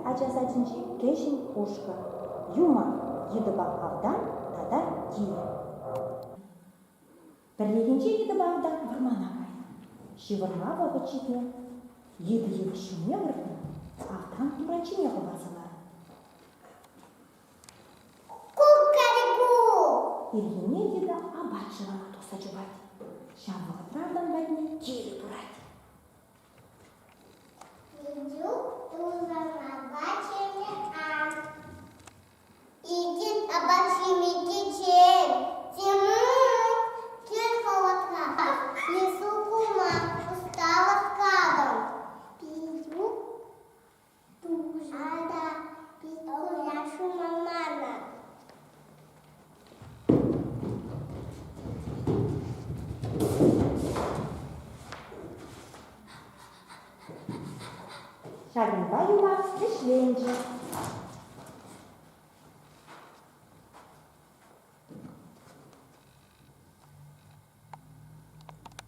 ача садӗнчи кӗҫӗн ушкӑн, Юмах, йытӑпа автан тата тилӗ. Пӗррехинче йытӑпа автан вӑрмана кайнӑ. Ҫывӑрма вӑхӑт ҫитнӗ. Йытӑ йывӑҫ ҫумне выртнӑ, автан турат ҫине хӑпарса ларнӑ. Кукареку! Ирхине йытӑ апат шырама тухса чупать. Ҫав вӑхӑтра автан патне тилӗ пырать. Илюк тусанапа чӗннӗ ан. Икӗт апат-ҫимӗҫ кичем. Тимук, кил хӑвӑртрах. Лисук кума ӑста васкатӑн. Пилюк Ата пит-куҫа ҫумалланӑ. Ҫакӑнпа юмах вӗҫленчӗ.